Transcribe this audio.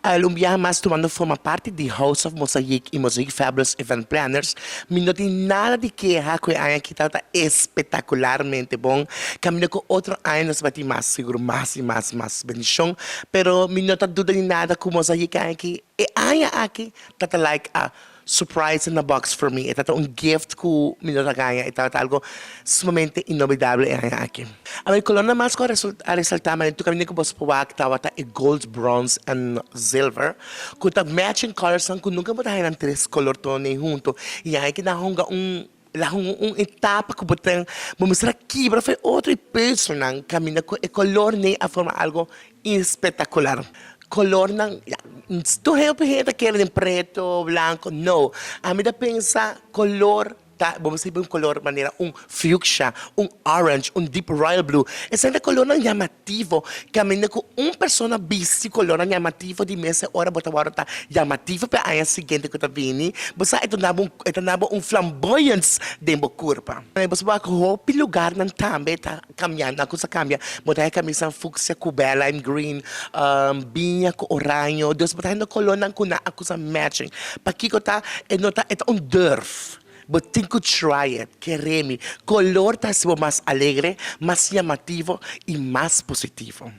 Un biaha mas tumando forma parti di House of Mosaic y Mosaic Fabulous Event Planners, mi no tin nada di keha cu e aña aki tabata espectacularmente bon. Caminda cu otro aña nos tabata tin mas sigur mas y mas mas bendicion, pero mi no ta duda di nada cu Mosaic e aña aki, e aña aki tabata like a surprise in a box for me. E tabata un gift cu mi no ta gaña, e tabata algo sumamente inolvidable e aña aki. Awor, e colornan mas cu a resalta manera tur caminda cu bo por wak tabata e gold, bronze and silver, cu ta matching colors cu nunca bo ta haya nan tres color toni hunto. Y aña aki nan hunga un la hunga un etapa cu bo ten bo mester a kibra for e otro y peuzelnan caminda cu e color nei a forma algo espectacular. Colornan, ya, tur hopi hende ta kere den preto, blanco, no. Ami ta pensa color ta, bo mester un color manera un fuchsia, un orange, un deep royal blue. Esey ta colornan llamativo, caminda cu un persona bisti colornan llamativo di mes ora bo ta worde ta llamativo pa e aña siguiente cu ta bini, bo sa e ta dabo un, e ta dabo un flamboyance den bo curpa. Bo sa wak hopi lugarnan tambe ta cambiando, nan cosa cambia. Bo ta haya camisa fuchsia cu bel lime green, biña cu oraño, dus bo ta haya colornan cu nan a cosa matching. Pakico ta? E no ta, e ta un durf. Bo tin cu try it, kere mi. Color ta haci bo mas alegre, mas llamativo y mas positivo.